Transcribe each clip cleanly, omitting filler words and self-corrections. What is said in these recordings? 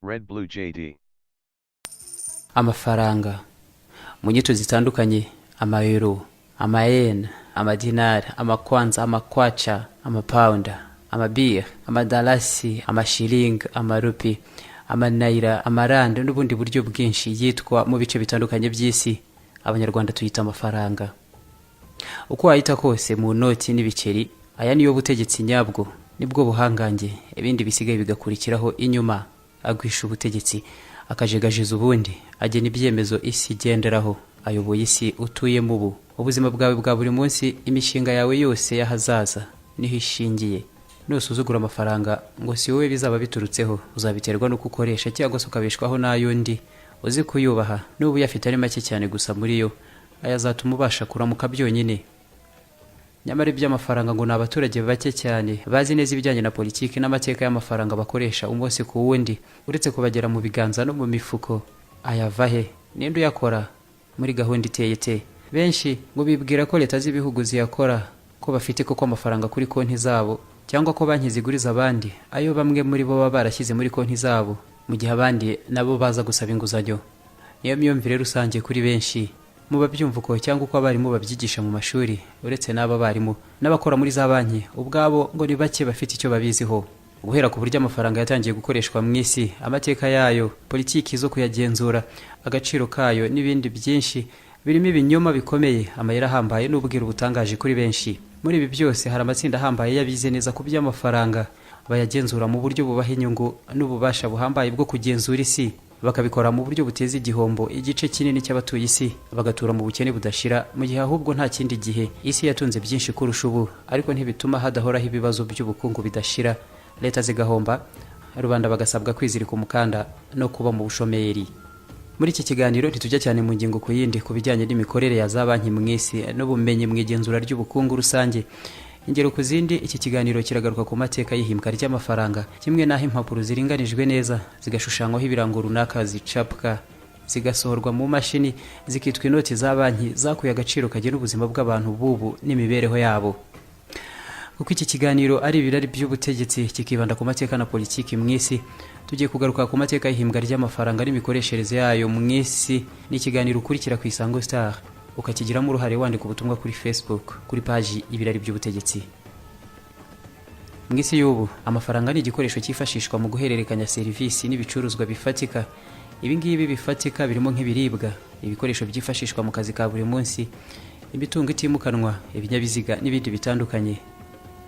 Red Blue JD. Amafaranga mu nyito zitandukanye: amayero, amayeni, amadinari, amakwanza, amakwaca, amapawunda, amabiri, amadalasi, amashiringi, amarupi, amanayira, amarande n'ubundi buryo bwinshi yitwa mu bice bitandukanye by'isi, Abanyarwanda tuyita amafaranga. Uko wayita kose mu noti n'ibiceri, aya niyo butegetsi nyabwo, nibwo buhangange, ibindi bisigaye bigakurikiraho inyuma. Agwisha ubutegetsi, akajegajeza ubundi, agena ibyemezo isi igenderaho, ayoboye isi utuyemo ubu. Ubuzima bwawe bwa buri munsi, imishinga yawe yose y'ahazaza niho ishingiye. Nusuzugura amafaranga, ngo si wowe bizaba biturutseho, uzabiterwa n'uko ukoresha cyangwa se ukabeshwaho n'ay'undi. Uzi kuyubaha, n'ubu uyafite ari make cyane gusa muri yo, aya azatuma ubasha kuramuka byonyine. Nyamara iby'amafaranga, ngo ni abaturage bake cyane bazi neza ibijyanye na politiki n'amateka y'amafaranga bakoresha umunsi ku wundi, uretse kubagera mu biganza no mu mifuko. Ayava he? Ninde uyakora? Muri gahunda iteye ite? Benshi ngo bibwira ko leta z'ibihugu ziyakora, ko bafite koko amafaranga kuri konti zabo, cyangwa ko banki ziguriza abandi ayo bamwe muri bo baba barashyize muri konti zabo, mu gihe abandi nabo baza gusaba inguzanyo. Niyo myumvire rusange kuri benshi mu babyumva uko, cyangwa uko abarimu babyigisha mu mashuri. Uretse n'aba barimu n'abakora muri za banki ubwabo, ngo ni bake bafite icyo babiziho. Guhera ku buryo amafaranga yatangiye gukoreshwa mu isi, amateka yayo, politiki zo kuyagenzura, agaciro kayo n'ibindi byinshi birimo ibinyoma bikomeye, amayeri ahambaye n'ubwiru butangaje kuri benshi. Muri ibi byose hari amatsinda ahambaye y'abize neza ku by'amafaranga, bayagenzura mu buryo bubaha inyungu n'ububasha buhambaye bwo kugenzura isi, bakabikora mu buryo buteza igihombo igice kinini cy'abatuye isi, bagatura mu bukene budashira, mu gihe ahubwo nta kindi gihe isi yatunze byinshi kurusha ubu. Ariko ntibituma hadahoraho ibibazo by'ubukungu bidashira, leta zigahomba, rubanda bagasabwa kwizirika umukanda no kuba mu bushomeri. Muri iki kiganiro ntitujya cyane mu ngingo ku yindi ku bijyanye n'imikorere ya za banki mu isi n'ubumenyi mu igenzura ry'ubukungu rusange, ingero ku zindi. Iki kiganiro kiragaruka ku mateka y'ihimbwa ry'amafaranga, kimwe n'aho impapuro ziringanijwe neza zigashushanywaho ibirango runaka zicapwa, zigasohorwa mu mashini, zikitwa inoti za banki zakuye agaciro kagena ubuzima bw'abantu b'ubu n'imibereho yabo. Kuko iki kiganiro ari ibirari by'ubutegetsi, kikibanda ku mateka na politiki mu isi, tugiye kugaruka ku mateka y'ihimbwa ry'amafaranga n'imikoreshereze yayo mu isi. Ni ikiganiro ukurikira ku Isango Star, ukakigiramo uruhare wandika ubutumwa kuri Facebook kuri paji Ibirari by'Ubutegetsi. Mu isi y'ubu, amafaranga ni igikoresho cyifashishwa mu guhererekanya serivisi n'ibicuruzwa bifatika. Ibi ngibi bifatika birimo nk'ibiribwa, ibikoresho byifashishwa mu kazi ka buri munsi, imitungo itimukanwa, ibinyabiziga n'ibindi bitandukanye.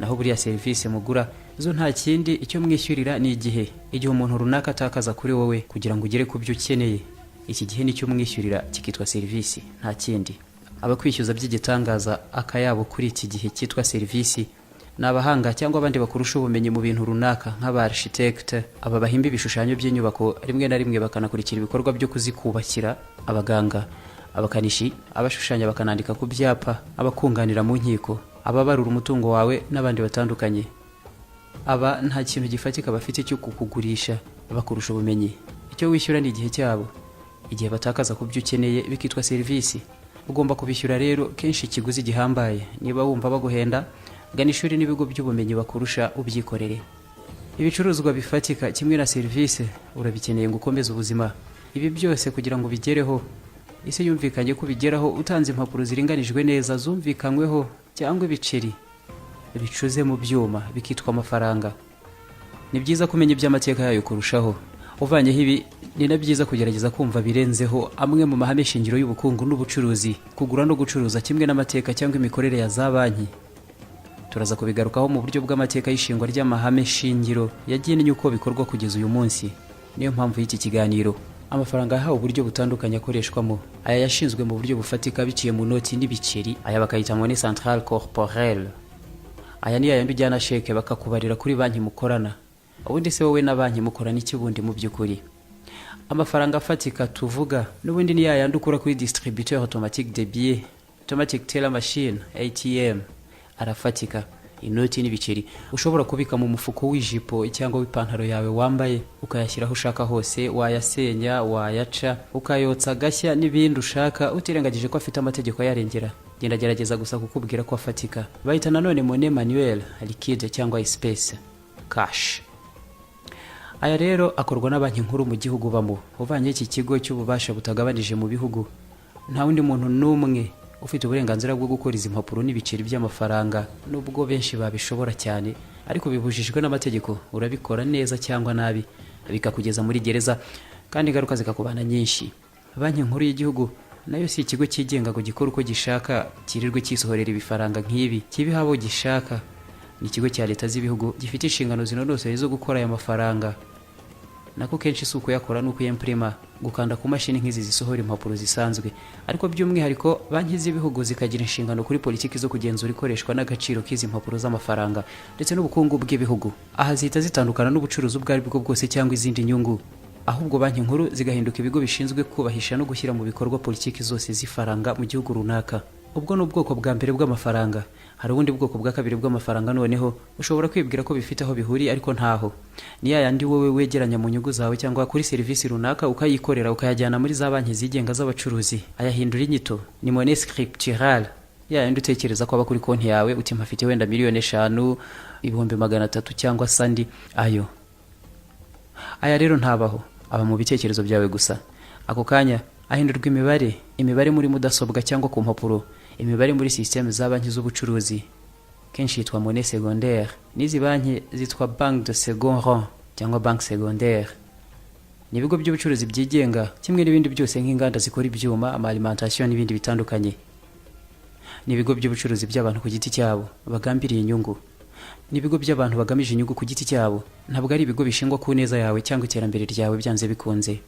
Naho buriya serivisi mugura zo nta kindi, icyo mwishyurira ni igihe, igihe umuntu runaka atakaza kuri wowe kugira ngo ugere ku byo ukeneye. Iki gihe nicyo mwishyurira, kikitwa serivisi, nta kindi. Abakwishyuza by'igitangaza akayabo kuri iki gihe cyitwa serivisi ni abahanga cyangwa abandi bakurusha ubumenyi mu bintu runaka, nk'aba architecte, aba bahimba ibishushanyo by'inyubako, rimwe na rimwe bakanakurikira ibikorwa byo kuzikubakira, abaganga, abakanishi, abashushanya bakanandika ku byapa, abakunganira mu nkiko, ababarura umutungo wawe n'abandi batandukanye. Aba nta kintu gifatika bafite cyo kukugurisha, bakurusha ubumenyi. Icyo wishyura ni igihe cyabo, igihe batakaza ku byo ukeneye, bikitwa serivisi. Ugomba kubishyura rero kenshi ikiguzi gihambaye. Niba wumva baguhenda, gana ishuri n'ibigo by'ubumenyi bakurusha, ubyikorere. Ibicuruzwa bifatika kimwe na serivisi urabikeneye ngo ukomeze ubuzima. Ibi byose kugira ngo ubigereho, isi yumvikanye ko ubigeraho utanze impapuro ziringanijwe neza zumvikanyweho cyangwa ibiceri bicuze mu byuma, bikitwa amafaranga. Ni byiza kumenya iby'amateka yayo kurushaho. Uvanyeho ibi, ni na byiza kugerageza kumva birenzeho amwe mu mahame shingiro y'ubukungu n'ubucuruzi, kugura no gucuruza, kimwe n'amateka cyangwa imikorere ya za banki. Turaza kubigarukaho mu buryo bw'amateka y'ishingwa ry'amahame shingiro yagennye uko bikorwa kugeza uyu munsi. Niyo mpamvu y'iki kiganiro. Amafaranga yahawe uburyo butandukanye akoreshwamo. Aya yashinzwe mu buryo bufatika biciye mu noti n'ibiceri, aya bakayita monnaie centrale corporelle. Aya ni yayandi ujyana sheke bakakubarira kuri banki mukorana. Ubundi se wowe na banki mukorana iki bundi mu by'ukuri? Amafaranga afatika tuvuga n'ubundi ni yayandi ukura kuri distributeur automatique de billets, automatic teller machine, ATM. Arafatika, inoti n'ibiceri ushobora kubika mu mufuko w'ijipo cyangwa w'ipantaro yawe wambaye, ukayashyira aho ushaka hose, wayasenya, wayaca, ukayotsa agashya n'ibindi ushaka, utirengagije ko afite amategeko ayarengera. Genda gerageza gusa kukubwira ko afatika. Bahita nanone monnaie manuelle, liquide cyangwa espèce, cash. Aya rero akorwa na Banki Nkuru mu gihugu ubamo. Uvanye iki kigo cy'ububasha butagabanije mu bihugu, nta wundi muntu n'umwe ufite uburenganzira bwo gukora izi mpapuro n'ibiceri by'amafaranga. Nubwo benshi babishobora cyane, ariko bibujijwe n'amategeko. Urabikora neza cyangwa nabi, bikakugeza muri gereza kandi ingaruka zikakubana nyinshi. Banki Nkuru y'Igihugu nayo si ikigo cyigenga ngo gikore uko gishaka, kirirwe cyisohorera ibifaranga nk'ibi, kibiha abo gishaka. Ni ikigo cya leta z'ibihugu gifite inshingano zinonosoye zo gukora aya mafaranga. Nako kenshi si ukuyakora, ni ukuyempurima, gukanda ku mashini nk'izi zisohora impapuro zisanzwe. Ariko by'umwihariko banki z'ibihugu zikagira inshingano kuri politiki zo kugenzura ikoreshwa n'agaciro k'izi mpapuro z'amafaranga ndetse n'ubukungu bw'ibihugu. Aha zihita zitandukana n'ubucuruzi ubwo ari bwo bwose cyangwa izindi nyungu, ahubwo banki nkuru zigahinduka ibigo bishinzwe kubahisha no gushyira mu bikorwa politiki zose z'ifaranga mu gihugu runaka. Ubwo ni ubwoko bwa mbere bw'amafaranga. Hari ubundi bwoko bwa kabiri bw'amafaranga. Noneho ushobora kwibwira ko bifite aho bihuriye, ariko ntaho. Ni ya yandi wowe wegeranya mu nyungu zawe cyangwa kuri serivisi runaka, ukayikorera, ukayajyana muri za banki zigenga z'abacuruzi. Ayahindura inyito ni monnaie scripturale, ya yandi utekereza ko aba kuri konti yawe, uti mpafite wenda 5 miliyoni, 300,000 cyangwa sandi. Ayo aya rero ntabaho, aba mu bitekerezo byawe gusa. Ako kanya ahindurwa imibare, imibare muri mudasobwa cyangwa ku mpapuro, imibare muri sisiteme za banki z'ubucuruzi. Kenshi yitwa monnaie secondaire. N'izi banki zitwa banque de second rang cyangwa banque secondaire. Ni ibigo by'ubucuruzi byigenga kimwe n'ibindi byose, nk'inganda zikora ibyuma, ama alimentation n'ibindi bitandukanye. Ni ibigo by'ubucuruzi by'abantu ku giti cyabo bagambiriye inyungu. Ni ibigo by'abantu bagamije inyungu ku giti cyabo. Ntabwo ari ibigo bishingwa ku neza yawe cyangwa iterambere ryawe byanze bikunze.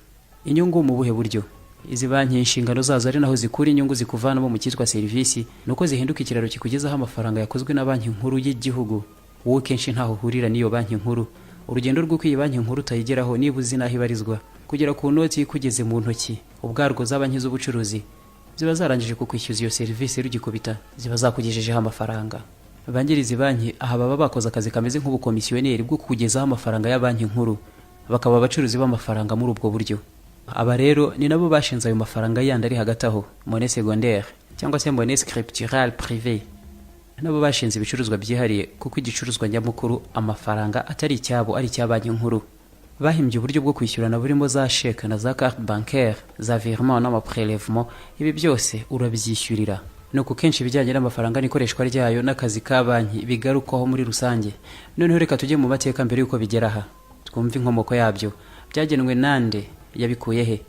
Inyungu mu buhe buryo? Izi banki inshingano zazo, ari naho zikura inyungu zikuvanamo mu cyitwa serivisi, ni uko zihinduka ikiraro kikugezaho amafaranga yakozwe na Banki Nkuru y'Igihugu. Wowe kenshi ntaho uhurira n'iyo banki nkuru. Urugendo rw'uko iyi banki nkuru utayigeraho, niba uzi n'aho ibarizwa, kugera ku noti ikugeze mu ntoki, ubwarwo za banki z'ubucuruzi ziba zarangije kukwishyuza iyo serivisi rugikubita, ziba zakugejejeho amafaranga. Ba nyiri izi banki aha baba bakoze akazi kameze nk'ubukomisiyoneri bwo kukugezaho amafaranga ya banki nkuru, bakaba abacuruzi b'amafaranga muri ubwo buryo. Aba rero ni nabo bashinze ayo mafaranga yandi ari hagati aho, monnaie secondaire cyangwa se monnaie scripturale privée. Nabo bashinze ibicuruzwa byihariye, kuko igicuruzwa nyamukuru, amafaranga, atari icyabo, ari icya banki nkuru. Bahimbye uburyo bwo kwishyurana burimo za chèque na za carte bancaire, za virement n'ama prélèvement. Ibi byose urabyishyurira. Nuko kenshi ibijyanye n'amafaranga n'ikoreshwa ryayo n'akazi ka banki bigarukwaho muri rusange. Noneho reka tujye mu mateka mbere y'uko bigera aha, twumve inkomoko yabyo. Byagenwe nande? Yabikuye he?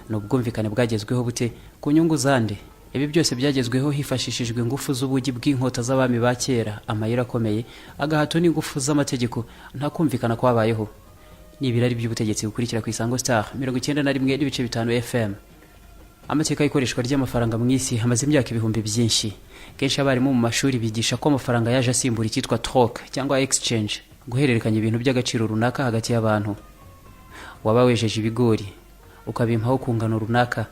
Ni ubwumvikane bwagezweho bute? Ku nyungu zande? Ibi byose byagezweho hifashishijwe ingufu z'ubugi bw'inkota z'abami ba kera, amayeri akomeye, agahato n'ingufu z'amategeko. Nta kumvikana kwabayeho. Ni ibirari by'ubutegetsi bukurikira ku Isango Star 91.5 FM. Amateka y'ikoreshwa ry'amafaranga mu isi hamaze imyaka ibihumbi byinshi. Kenshi abarimu mu mashuri bigisha ko amafaranga yaje asimbura icyitwa troc cyangwa exchange, guhererekanya ibintu by'agaciro runaka hagati y'abantu. Waba wejeje ibigori ukabimpaho ku ngano runaka,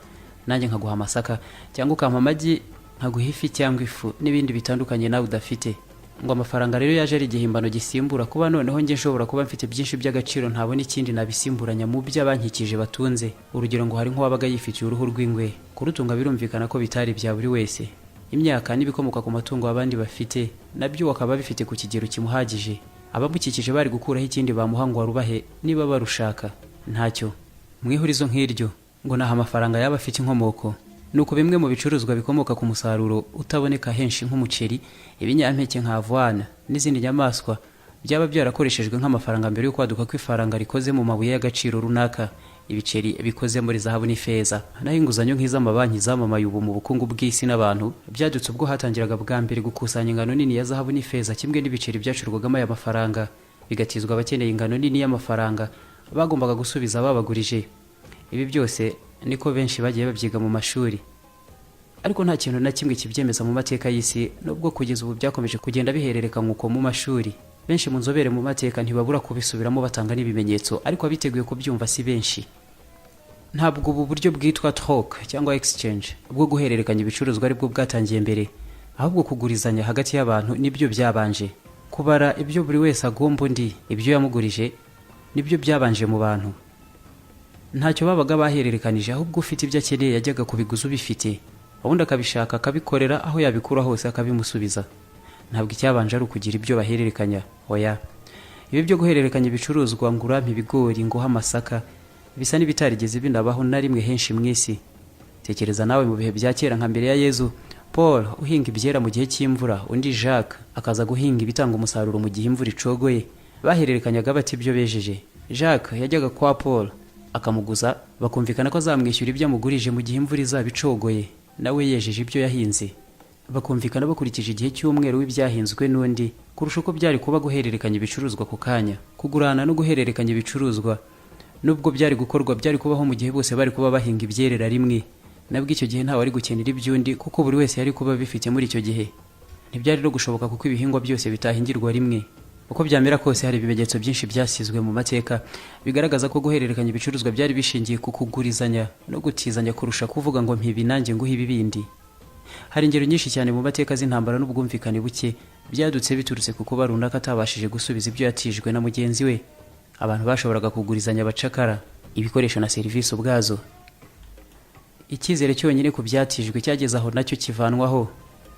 nanjye nkaguha amasaka, cyangwa ukampa amagi nkaguha ifi cyangwa ifu n'ibindi bitandukanye nawe udafite. Ngo amafaranga rero yaje ari igihimbano gisimbura kuba noneho njye nshobora kuba mfite byinshi by'agaciro, ntabona ikindi nabisimburanya mu byo abankikije batunze. Urugero, ngo hari nk'uwabaga yifitiye uruhu rw'ingwe. Kurutunga birumvikana ko bitari ibya buri wese. Imyaka n'ibikomoka ku matungo abandi bafite nabyo bakaba bifite ku kigero kimuhagije. Abamukikije bari gukuraho ikindi bamuha ngo arubahe niba barushaka? Ntacyo. Mu ihurizo nk'iryo ngo naho amafaranga yaba afite inkomoko. Nuko bimwe mu bicuruzwa bikomoka ku musaruro utaboneka henshi, nk'umuceri, ibinyampeke nka avoine n'izindi nyamaswa, byaba byarakoreshejwe nk'amafaranga mbere yo kwaduka kw'ifaranga rikoze mu mabuye y'agaciro runaka, ibiceri bikoze muri zahabu n'ifeza. Naho inguzanyo nk'iz'amabanki zamamaye ubu mu bukungu bw'isi n'abantu, byadutse ubwo hatangiraga bwa mbere gukusanya ingano nini ya zahabu n'ifeza kimwe n'ibiceri byacurwagamo aya mafaranga, bigatizwa abakeneye ingano nini y'amafaranga bagombaga gusubiza babagurije. Ibi byose niko benshi bagiye babyiga mu mashuri, ariko nta kintu na kimwe kibyemeza mu mateka y'isi, nubwo kugeza ubu byakomeje kugenda bihererekanywa uko mu mashuri. Benshi mu nzobere mu mateka ntibabura kubisubiramo batanga n'ibimenyetso, ariko abiteguye kubyumva si benshi. Ntabwo ubu buryo bwitwa troc cyangwa exchange bwo guhererekanya ibicuruzwa aribwo bwatangiye mbere, ahubwo kugurizanya hagati y'abantu nibyo byabanje. Kubara ibyo buri wese agomba undi, ibyo yamugurije, nibyo byabanje mu bantu. Ntacyo babaga bahererekanije, ahubwo ufite ibyo akeneye yajyaga kubiguza ubifite, ubundi akabishaka, akabikorera aho yabikura hose, akabimusubiza. Ntabwo icyabanje ari ukugira ibyo bahererekanya, oya. Ibi byo guhererekanya ibicuruzwa, ngo urampe ibigori nguhe amasaka, bisa n'ibitarigeze binabaho na rimwe henshi mu isi. Tekereza nawe mu bihe bya kera, nka mbere ya Yezu, Paul uhinga ibyera mu gihe cy'imvura, undi Jacques akaza guhinga ibitanga umusaruro mu gihe imvura icogoye. Bahererekanyaga bati ibyo bejeje? Jacques yajyaga kwa Paul akamuguza, bakumvikana ko azamwishyura ibyo amugurije mu gihe imvura izaba icogoye, nawe yejeje ibyo yahinze. Bakumvikana bakurikije igihe cy'umwero w'ibyahinzwe n'undi, kurusha uko byari kuba guhererekanya ibicuruzwa ku kanya. Kugurana no guhererekanya ibicuruzwa, nubwo byari gukorwa, byari kubaho mu gihe bose bari kuba bahinga ibyerera rimwe. Nabwo icyo gihe ntawe ari gukenera iby'undi, kuko buri wese yari kuba abifite muri icyo gihe. Ntibyari no gushoboka, kuko ibihingwa byose bitahingirwa rimwe. Uko byamera kose, hari ibimenyetso byinshi byasizwe mu mateka bigaragaza ko guhererekanya ibicuruzwa byari bishingiye ku kugurizanya no gutizanya, kurusha kuvuga ngo mpa ibi nanjye nguhe ibi bindi. Hari ingero nyinshi cyane mu mateka z'intambara n'ubwumvikane buke byadutse biturutse ku kuba runaka atabashije gusubiza ibyo yatijwe na mugenzi we. Abantu bashoboraga kugurizanya abacakara, ibikoresho na serivisi ubwazo. Icyizere cyonyine ku byatijwe cyageze aho nacyo kivanwaho,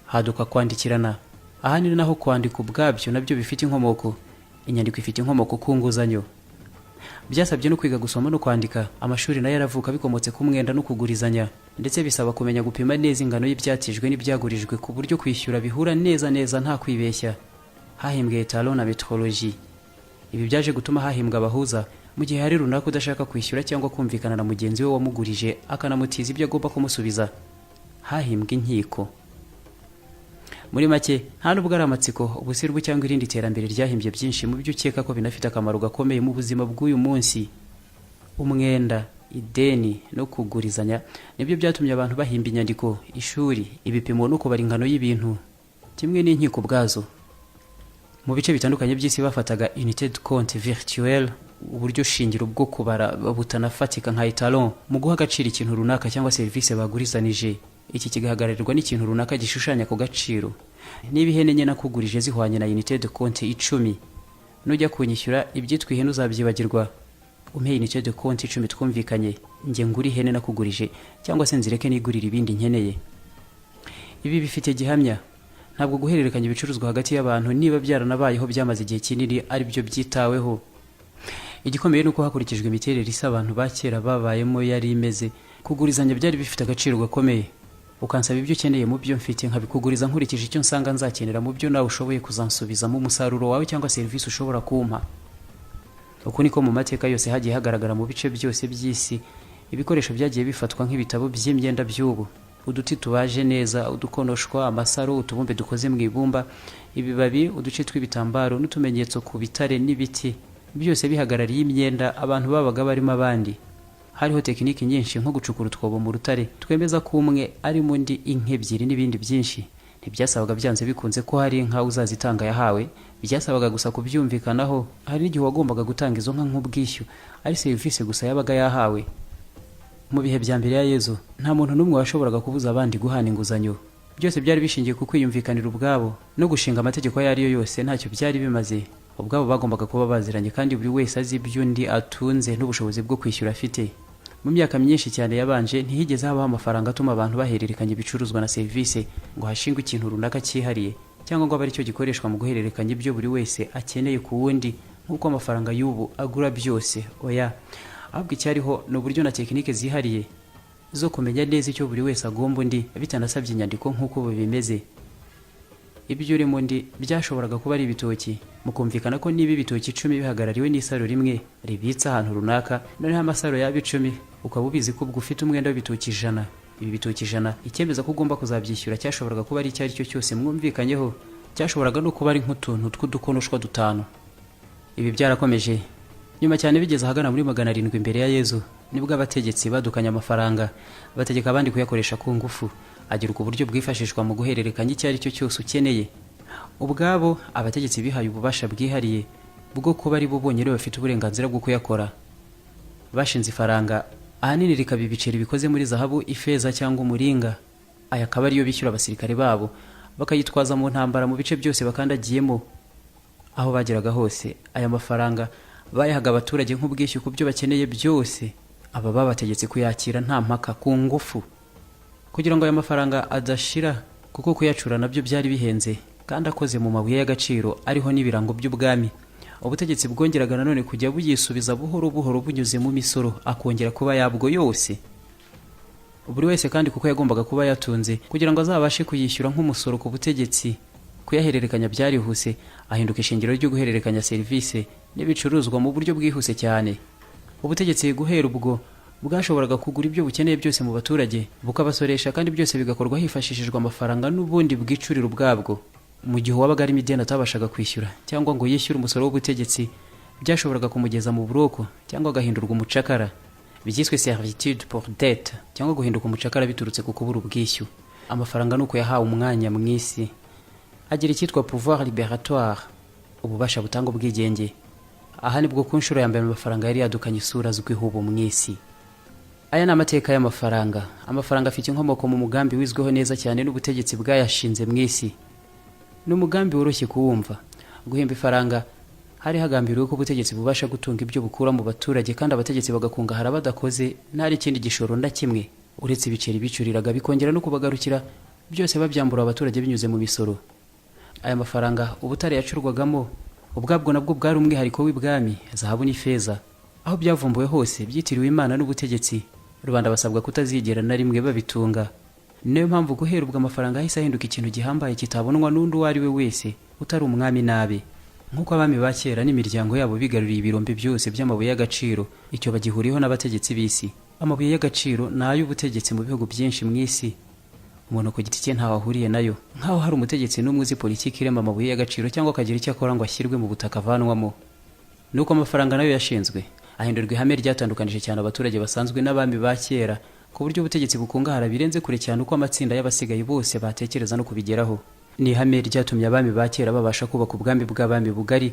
haduka kwandikirana. Ahanini naho kwandika ubwabyo nabyo bifite inkomoko. Inyandiko ifite inkomoko ku nguzanyo. Byasabye no kwiga gusoma no kwandika. Amashuri nayo aravuka bikomotse ku mwenda no kugurizanya. Ndetse bisaba kumenya gupima neza ingano y'ibyatijwe n'ibyagurijwe, ku buryo kwishyura bihura neza neza nta kwibeshya. Hahimbwe etalon na metrologie. Ibi byaje gutuma hahimbwa abahuza mu gihe hari runaka udashaka kwishyura cyangwa kumvikana na mugenzi we wamugurije, akanamutiza ibyo agomba kumusubiza. Hahimbwe inkiko. Muri make, nta nubwo ari amatsiko, ubusirimu cyangwa irindi terambere ryahimbye byinshi mu byo ukeka ko binafite akamaro gakomeye mu buzima bw'uyu munsi. Umwenda, ideni no kugurizanya nibyo byatumye abantu bahimba inyandiko, ishuri, ibipimo no kubara ingano y'ibintu, kimwe n'inkiko ubwazo. Mu bice bitandukanye by'isi bafataga unité de compte virtuelle, uburyo shingiro bwo kubara butanafatika nka etalon, mu guha agaciro ikintu runaka cyangwa serivisi bagurizanije. Iki kigahagararirwa n'ikintu runaka gishushanya ako gaciro. Niba ihene enye nakugurije zihwanye na unité de compte 10, nujya kunyishyura ibyitwa ihene uzabyibagirwa, umpe unité de compte 10 twumvikanye, njye ngura ihene nakugurije, cyangwa se nzireke nigurire ibindi nkeneye. Ibi bifite gihamya. Ntabwo guhererekanya ibicuruzwa hagati y'abantu, niba byaranabayeho, byamaze igihe kinini ari byo byitaweho. Igikomeye ni uko hakurikijwe imiterere isi abantu ba kera babayemo yari imeze, kugurizanya byari bifite agaciro gakomeye. Ukansaba ibyo ukeneye mu byo mfite, nkabikuguriza nkurikije icyo nsanga nzakenera mu byo nawe ushoboye kuzansubizamo umusaruro wawe cyangwa serivisi ushobora kumpa. Uku niko mu mateka yose hagiye hagaragara mu bice byose by'isi. Ibikoresho byagiye bifatwa nk'ibitabo by'imyenda by'ubu, uduti tubaje neza, udukonoshwa, amasaro, utubumbe dukoze mu ibumba, ibibabi, uduce tw'ibitambaro n'utumenyetso ku bitare n'ibiti, byose bihagarariye imyenda abantu babaga barimo abandi. Hariho tekiniki nyinshi, nko gucukura utwobo mu rutare twemeza ko umwe arimo undi inka ebyiri, n'ibindi byinshi. Ntibyasabaga byanze bikunze ko hari inka uzazitanga yahawe, byasabaga gusa kubyumvikanaho. Hari n'igihe wagombaga gutanga izo nka nk'ubwishyu ari serivisi gusa yabaga yahawe. Mu bihe bya mbere ya Yezu, nta muntu n'umwe washoboraga kubuza abandi guhana inguzanyo. Byose byari bishingiye ku kwiyumvikanira ubwabo, no gushinga amategeko ayo ari yo yose ntacyo byari bimaze. Ubwabo bagombaga kuba baziranye, kandi buri wese azi ibyo undi atunze n'ubushobozi bwo kwishyura afite. Mu myaka myinshi cyane yabanje, ntihigeze habaho amafaranga atuma abantu bahererekanya ibicuruzwa na serivisi, ngo hashingwe ikintu runaka cyihariye cyangwa ngo abe aricyo gikoreshwa mu guhererekanya ibyo buri wese akeneye ku wundi, nk'uko amafaranga y'ubu agura byose. Oya, ahubwo icyariho ni uburyo na tekinike zihariye zo kumenya neza icyo buri wese agomba undi, bitanasabye inyandiko nk'uko ubu bimeze. Ibyo urimo undi byashoboraga kuba ari ibitoki, mukumvikana ko niba ibitoki 10 bihagarariwe n'isaro rimwe ribitse ahantu runaka, noneho amasaro yaba 10, ukaba ubizi ko ubwo ufite umwenda w'ibitoki 100. Ibi bitoki 100, icyemeza ko ugomba kuzabyishyura cyashoboraga kuba ari icyo ari cyo cyose mwumvikanyeho. Cyashoboraga no kuba ari nk'utuntu tw'udukonoshwa dutanu. Ibi byarakomeje nyuma cyane. Bigeze ahagana muri 700 imbere ya Yezu, nibwo abategetsi badukanye amafaranga, bategeka abandi kuyakoresha ku ngufu, agira uburyo bwifashishwa mu guhererekanya icyo ari cyo cyose ukeneye. Ubwabo abategetsi bihaye ububasha bwihariye bwo kuba ari bo bonyine bafite uburenganzira bwo kuyakora. Bashinze ifaranga, ahanini rikaba ibiceri bikoze muri zahabu, ifeza cyangwa umuringa. Aya akaba ariyo bishyura abasirikare babo, bakayitwaza mu ntambara mu bice byose bakandagiyemo, aho bageraga hose. Aya mafaranga bayahaga abaturage nk'ubwishyu ku byo bakeneye byose. Aba babategetse kuyakira nta mpaka, ku ngufu, kugira ngo aya mafaranga adashira, kuko kuyacura nabyo byari bihenze kandi akoze mu mabuye y'agaciro ariho n'ibirango by'ubwami. Ubutegetsi bwongeraga nanone kujya buyisubiza buhoro buhoro bunyuze mu misoro, akongera kuba yabwo yose. Buri wese kandi, kuko yagombaga kuba yatunze kugira ngo azabashe kuyishyura nk'umusoro ku butegetsi, kuyahererekanya byarihuse, ahinduka ishingiro ryo guhererekanya serivisi n'ibicuruzwa mu buryo bwihuse cyane. Ubutegetsi guhera ubwo bwashoboraga kugura ibyo bukeneye byose mu baturage, bukabasoresha, kandi byose bigakorwa hifashishijwe amafaranga n'ubundi bwicurira ubwabwo. Mu gihe uwabaga arimo ideni atabashaga kwishyura cyangwa ngo yishyure umusoro w'ubutegetsi, byashoboraga kumugeza mu buroko cyangwa agahindurwa umucakara, byiswe servitude pour dette, cyangwa guhinduka umucakara biturutse ku kubura ubwishyu. Amafaranga nuko yahawe umwanya mu isi, agira icyitwa pouvoir libératoire, ububasha butanga ubwigenge. Aha nibwo ku nshuro ya mbere amafaranga yari yadukanye isura azwiho ubu mu isi. Aya ni amateka y'amafaranga. Amafaranga afite inkomoko mu mugambi wizweho neza cyane n'ubutegetsi bwayashinze mu isi. Ni umugambi woroshye kuwumva. Guhimba ifaranga hari hagambiriwe ko ubutegetsi bubasha gutunga ibyo bukura mu baturage, kandi abategetsi bagakungahara badakoze nta n'ikindi gishoro na kimwe uretse ibiceri bicuriraga, bikongera no kubagarukira byose babyambura abaturage binyuze mu misoro. Aya mafaranga, ubutare yacurwagamo ubwabwo nabwo bwari umwihariko w'ibwami, zahabu n'ifeza, aho byavumbuwe hose byitiriwe Imana n'ubutegetsi, rubanda basabwa kutazigera na rimwe babitunga. Niyo mpamvu guhera ubwo amafaranga yahise ahinduka ikintu gihambaye kitabonwa n'undi uwo ari we wese utari umwami nabi. Nk'uko abami ba kera n'imiryango yabo bigaruriye ibirombe byose by'amabuye y'agaciro, icyo bagihuriyeho n'abategetsi b'isi. Amabuye y'agaciro ni ay'ubutegetsi mu bihugu byinshi mu isi. Umuntu ku giti cye ntaho ahuriye nayo, nk'aho hari umutegetsi n'umwe uzi politiki irema amabuye y'agaciro cyangwa akagira icyo akora ngo ashyirwe mu butaka avanwamo. Nuko amafaranga nayo yashinzwe, ahindurwa ihame ryatandukanije cyane abaturage basanzwe n'abami ba kera, ku buryo ubutegetsi bukungahara birenze kure cyane uko amatsinda y'abasigaye bose batekereza no kubigeraho. Ni ihame ryatumye abami ba kera babasha kubaka ubwami bw'abami bugari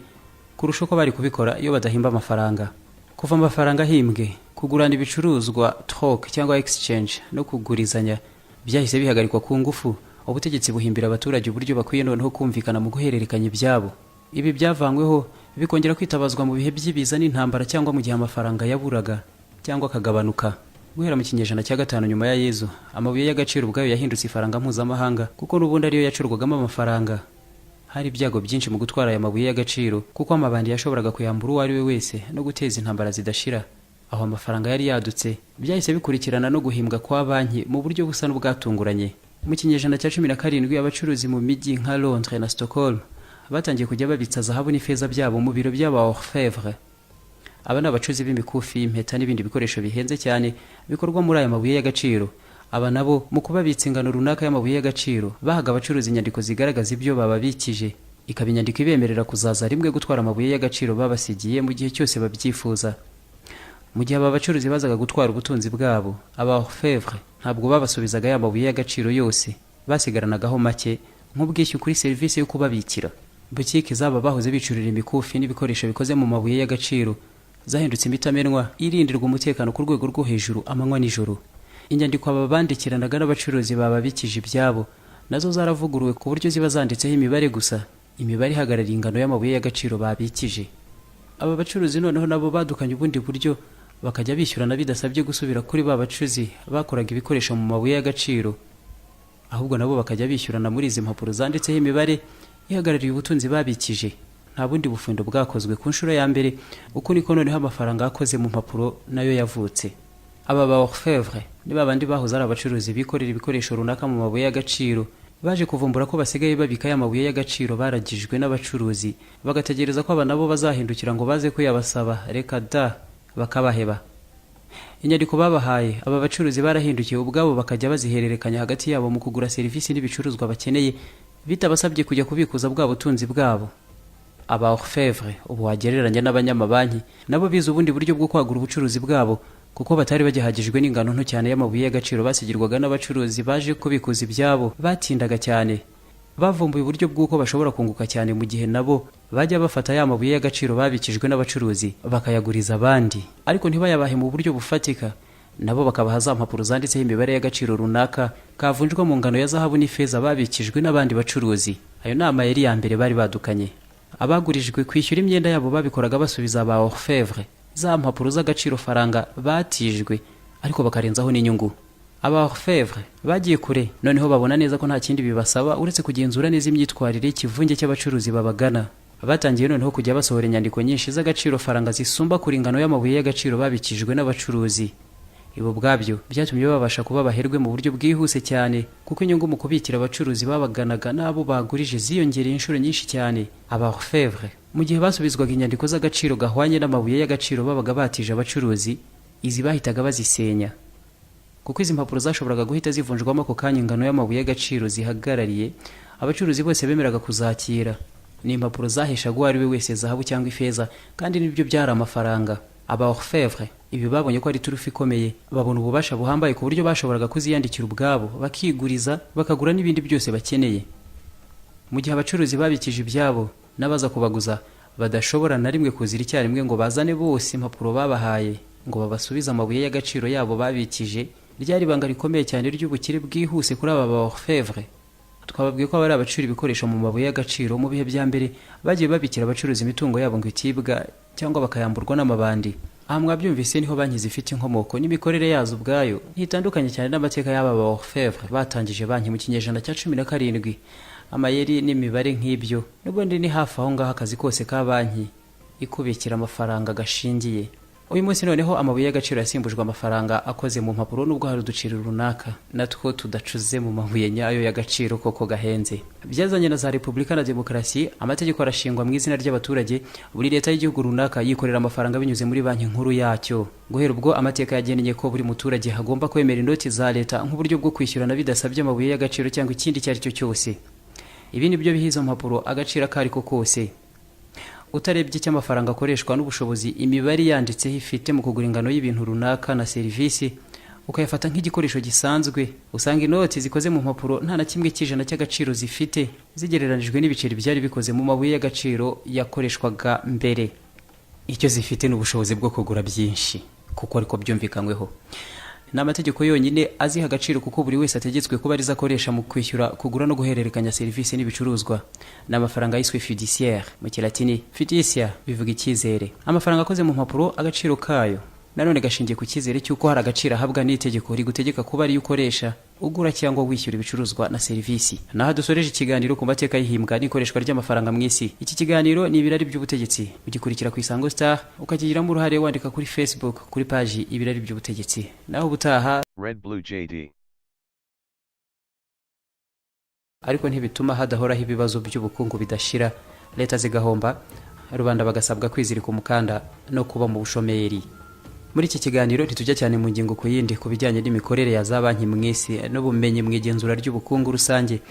kurusha uko bari kubikora iyo badahimba amafaranga. Kuva amafaranga ahimbwe, kugurana ibicuruzwa, troc cyangwa exchange, no kugurizanya byahise bihagarikwa ku ngufu. Ubutegetsi buhimbira abaturage uburyo bakwiye noneho kumvikana mu guhererekanya ibyabo. Ibi byavanyweho, bikongera kwitabazwa mu bihe by'ibiza n'intambara, cyangwa mu gihe amafaranga yaburaga cyangwa akagabanuka. Guhera mu kinyejana cya gatanu nyuma ya Yezu, amabuye y'agaciro ubwayo yahindutse ifaranga mpuzamahanga, kuko n'ubundi ariyo yacurwagamo amafaranga. Hari ibyago byinshi mu gutwara aya mabuye y'agaciro, kuko amabandi yashoboraga kuyambura uwo ari we wese no guteza intambara zidashira. Aho amafaranga yari yadutse, byahise bikurikirana no guhimbwa kwa banki mu buryo busa n'ubwatunguranye. Mu kinyejana cya 17, abacuruzi mu mijyi nka Londres na Stockholm batangiye kujya babitsa zahabu n'ifeza byabo mu biro by'aba orfèvre. Aba ni abacuzi b'imikufi, impeta n'ibindi bikoresho bihenze cyane bikorwa muri aya mabuye y'agaciro. Aba nabo mu kubabitsa ingano runaka y'amabuye y'agaciro, bahaga abacuruzi inyandiko zigaragaza ibyo bababikije, ikaba inyandiko ibemerera kuzaza rimwe gutwara amabuye y'agaciro babasigiye mu gihe cyose babyifuza. Mu gihe aba bacuruzi bazaga gutwara ubutunzi bwabo, aba orfèvre ntabwo babasubizaga ya mabuye y'agaciro yose, basigaranagaho make nk'ubwishyu kuri serivisi yo kubabikira. Butike zaba bahoze bicurira imikufi n'ibikoresho bikoze mu mabuye y'agaciro zahindutse imitamenwa irindirwa umutekano ku rwego rwo hejuru amanywa nijoro. Inyandiko aba bandikiranaga n'abacuruzi bababikije ibyabo nazo zaravuguruwe, ku buryo ziba zanditseho imibare gusa, imibare ihagarariye ingano y'amabuye y'agaciro babikije. Aba bacuruzi noneho nabo badukanye ubundi buryo, bakajya bishyurana bidasabye gusubira kuri ba bacuzi bakoraga ibikoresho mu mabuye y'agaciro, ahubwo nabo bakajya bishyurana muri izi mpapuro zanditseho imibare ihagarariye ubutunzi babikije. Nta bundi bufundo bwakozwe ku nshuro ya mbere. Uko niko noneho amafaranga akoze mu mpapuro nayo yavutse. Aba ba orfèvre ni babandi bahoze ari abacuruzi bikorera ibikoresho runaka mu mabuye y'agaciro. Baje kuvumbura ko basigaye babika ya mabuye y'agaciro baragijwe n'abacuruzi, bagategereza ko aba nabo bazahindukira ngo baze kuyabasaba. Reka da, bakabaheba. Inyandiko babahaye aba bacuruzi barahindukiye ubwabo bakajya bazihererekanya hagati yabo mu kugura serivisi n'ibicuruzwa bakeneye, bitabasabye kujya kubikuza bwa butunzi bwabo. Aba orfèvre, ubu wagereranya n'abanyamabanki, nabo bize ubundi buryo bwo kwagura ubucuruzi bwabo, kuko batari bagihagijwe n'ingano nto cyane y'amabuye y'agaciro basigirwaga n'abacuruzi baje kubikuza ibyabo batindaga cyane. Bavumbuye uburyo bw'uko bashobora kunguka cyane mu gihe nabo bajya bafata ya mabuye y'agaciro babikijwe n'abacuruzi, bakayaguriza abandi, ariko ntibayabahe mu buryo bufatika, nabo bakabaha za mpapuro zanditseho imibare y'agaciro runaka kavunjwa mu ngano ya zahabu n'ifeza babikijwe n'abandi bacuruzi. Ayo ni amayeri ya mbere bari badukanye. Abagurijwe kwishyura imyenda yabo babikoraga basubiza ba orfèvre za mpapuro z'agaciro faranga batijwe, ariko bakarenzaho n'inyungu. Aba orfèvre bagiye kure noneho, babona neza ko nta kindi bibasaba uretse kugenzura neza imyitwarire y'ikivunge cy'abacuruzi babagana. Batangiye noneho kujya basohora inyandiko nyinshi z'agaciro faranga zisumba kure ingano y'amabuye y'agaciro babikijwe n'abacuruzi. Ibi ubwabyo byatumye babasha kuba abaherwe mu buryo bwihuse cyane, kuko inyungu mu kubikira abacuruzi babaganaga n'abo bagurije ziyongereye inshuro nyinshi cyane. Aba orfèvre, mu gihe basubizwaga inyandiko z'agaciro gahwanye n'amabuye y'agaciro babaga batije abacuruzi, izi bahitaga bazisenya, kuko izi mpapuro zashoboraga guhita zivunjwamo ako kanya ingano y'amabuye y'agaciro zihagarariye. Abacuruzi bose bemeraga kuzakira. Ni impapuro zaheshaga uwo ari we wese zahabu cyangwa ifeza, kandi nibyo byari amafaranga. Aba orfèvre ibi babonye ko ari turufu ikomeye, babona ububasha buhambaye ku buryo bashoboraga kuziyandikira ubwabo, bakiguriza, bakagura n'ibindi byose bakeneye, mu gihe abacuruzi babikije ibyabo n'abaza kubaguza badashobora na rimwe kuzira icyarimwe ngo bazane bose impapuro babahaye ngo babasubize amabuye y'agaciro yabo babikije. Ryari ibanga rikomeye cyane ry'ubukire bwihuse kuri aba ba orfèvre. Twababwiye ko abari abacura ibikoresho mu mabuye y'agaciro mu bihe bya mbere bagiye babikira abacuruza imitungo yabo ngo itibwa cyangwa bakayamburwa n'amabandi. Aha mwabyumvise, niho banki zifite inkomoko n'imikorere yazo ubwayo ntitandukanye cyane n'amateka y'aba ba orfèvre batangije banki mu kinyejana cya 17. Amayeri n'imibare nk'ibyo n'ubundi ni hafi aho ngaho akazi kose ka banki ikubikira amafaranga gashingiye. Uyu munsi noneho amabuye y'agaciro yasimbujwe amafaranga akoze mu mpapuro, nubwo hari uduciro runaka natwo tudacuze mu mabuye nyayo y'agaciro koko gahenze. Byazanye na za repubulika na demokarasi, amategeko arashingwa mu izina ry'abaturage. Buri leta y'igihugu runaka yikorera amafaranga binyuze muri banki nkuru yacyo. Guhera ubwo, amateka yagennye ko buri muturage agomba kwemera inoti za leta nk'uburyo bwo kwishyurana bidasabye amabuye y'agaciro cyangwa ikindi icyo ari cyo cyose. Ibi ni byo biha izo mpapuro agaciro ako ari ko kose. Utarebye icyo amafaranga akoreshwa n'ubushobozi imibare yanditseho ifite mu kugura ingano y'ibintu runaka na serivisi, ukayafata nk'igikoresho gisanzwe, usanga inoti zikoze mu mpapuro nta na kimwe cy'ijana cy'agaciro zifite zigereranijwe n'ibiceri byari bikoze mu mabuye y'agaciro yakoreshwaga mbere. Icyo zifite ni ubushobozi bwo kugura byinshi, kuko ariko byumvikanyweho. Ni amategeko yonyine aziha agaciro, kuko buri wese ategetswe kuba arizo akoresha mu kwishyura, kugura no guhererekanya serivisi n'ibicuruzwa. Ni amafaranga yiswe fiduciaire. Mu Kilatini fiducia bivuga icyizere. Amafaranga akoze mu mpapuro, agaciro kayo nanone gashingiye ku cyizere cy'uko hari agaciro ahabwa n'itegeko rigutegeka kuba ariyo ukoresha ugura cyangwa wishyura ibicuruzwa na serivisi. Naho dusoreje ikiganiro ku mateka y'ihimbwa n'ikoreshwa ry'amafaranga mu isi. Iki kiganiro ni Ibirari by'Ubutegetsi, ugikurikira ku Isango Star, ukakigiramo uruhare wandika kuri Facebook kuri paji Ibirari by'Ubutegetsi. Naho ubutaha. Red Blue JD. Ariko ntibituma hadahoraho ibibazo by'ubukungu bidashira, leta zigahomba, rubanda bagasabwa kwizirika umukanda no kuba mu bushomeri. Muri iki kiganiro ntitujya cyane mu ngingo ku yindi ku bijyanye n'imikorere ya za banki mu isi n'ubumenyi mu igenzura ry'ubukungu rusange.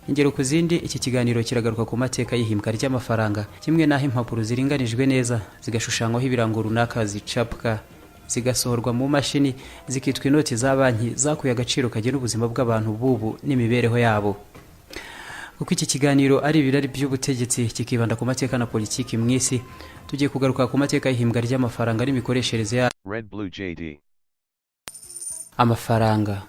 Ingero ku zindi, iki kiganiro kiragaruka ku mateka y'ihimbwa ry'amafaranga, kimwe n'aho impapuro ziringanijwe neza zigashushanywaho ibirango runaka zicapwa, zigasohorwa mu mashini, zikitwa inoti za banki zakuye agaciro kagena ubuzima bw'abantu b'ubu n'imibereho yabo. Kuko iki kiganiro ari Ibirari by'Ubutegetsi, kikibanda ku mateka na politiki mu isi, tugiye kugaruka ku mateka y'ihimbwa ry'amafaranga n'imikoreshereze yayo. Red Blue JD. Amafaranga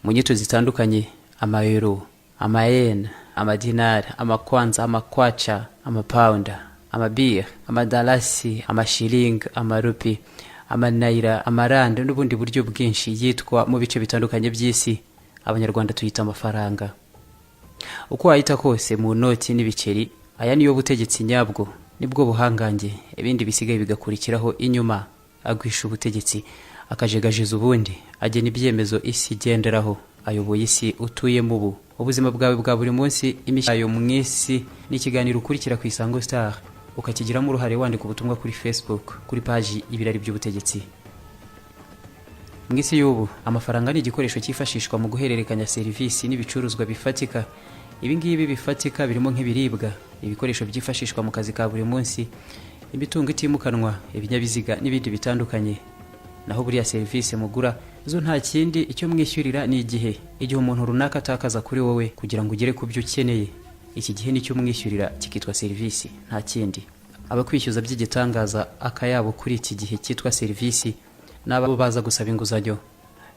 mu nyito zitandukanye: amayero, amayena, amadinari, amakwanza, amakwaca, amapawunda, amabiri, amadalasi, amashiringi, amarupi, amanayira, amarande n'ubundi buryo bwinshi yitwa mu bice bitandukanye by'isi, Abanyarwanda tuyita amafaranga. Uko wayita kose mu noti n'ibiceri, aya niyo butegetsi nyabwo, nibwo buhangange, ibindi bisigaye bigakurikiraho inyuma. Agwisha ubutegetsi, akajegajeza ubundi, agena ibyemezo isi igenderaho, ayoboye isi utuyemo ubu, ubuzima bwawe bwa buri munsi, imishayo mu isi. Ni ikiganiro ukurikira ku Isango Star, ukakigiramo uruhare wandika ubutumwa kuri Facebook kuri paji Ibirari by'Ubutegetsi. Mu isi y'ubu, amafaranga ni igikoresho cyifashishwa mu guhererekanya serivisi n'ibicuruzwa bifatika. Ibi ngibi bifatika birimo nk'ibiribwa, ibikoresho byifashishwa mu kazi ka buri munsi, imitungo itimukanwa, ibinyabiziga n'ibindi bitandukanye. Naho buriya serivisi mugura zo nta kindi, icyo mwishyurira ni igihe, igihe umuntu runaka atakaza kuri wowe kugira ngo ugere ku byo ukeneye. Iki gihe nicyo umwishyurira, kikitwa serivisi, nta kindi. Abakwishyuza by'igitangaza akayabo kuri iki gihe cyitwa serivisi n'abo baza gusaba inguzanyo.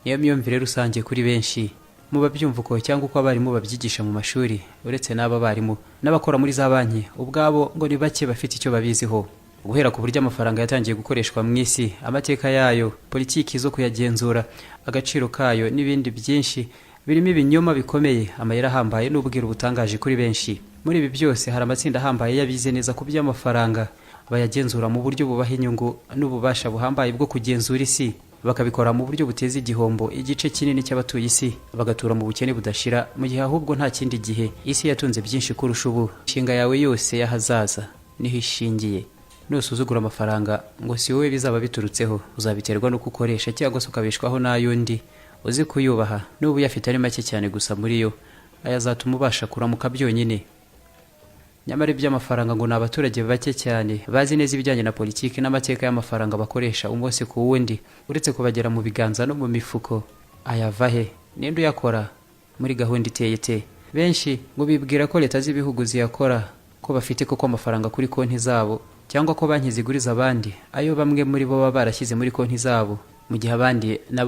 Niyo myumvire rusange kuri benshi mu babyumva uko, cyangwa uko abarimu babyigisha mu mashuri. Uretse n'aba barimu, n'abakora muri za banki ubwabo ngo ni bake bafite icyo babiziho. Guhera ku buryo amafaranga yatangiye gukoreshwa mu isi, amateka yayo, politiki zo kuyagenzura, agaciro kayo n'ibindi byinshi birimo ibinyoma bikomeye, amayeri ahambaye n'ubwiru butangaje kuri benshi. Muri ibi byose hari amatsinda ahambaye y'abize neza ku by'amafaranga, bayagenzura mu buryo bubaha inyungu n'ububasha buhambaye bwo kugenzura isi, bakabikora mu buryo buteza igihombo igice kinini cy'abatuye isi, bagatura mu bukene budashira, mu gihe ahubwo nta kindi gihe isi yatunze byinshi kurusha ubu. Inshinga yawe yose y'ahazaza niho ishingiye. Nusuzugura amafaranga, ngo si wowe bizaba biturutseho, uzabiterwa n'uko ukoresha cyangwa se ukabeshwaho n'ay'undi. Uzi kuyubaha, n'ubu uyafite ari make cyane gusa muri yo, aya azatuma ubasha kuramuka byonyine. Nyamara iby'amafaranga ngo ni abaturage bake cyane bazi neza ibijyanye na politiki n'amateka y'amafaranga bakoresha umunsi ku wundi, uretse kubagera mu biganza no mu mifuko. Ayava he? Ninde uyakora? Muri gahunda iteye ite? Benshi ngo bibwira ko leta z'ibihugu ziyakora, ko bafite koko amafaranga kuri konti zabo, cyangwa ko banki ziguriza abandi ayo bamwe muri bo baba barashyize muri konti zabo, mu gihe abandi nabo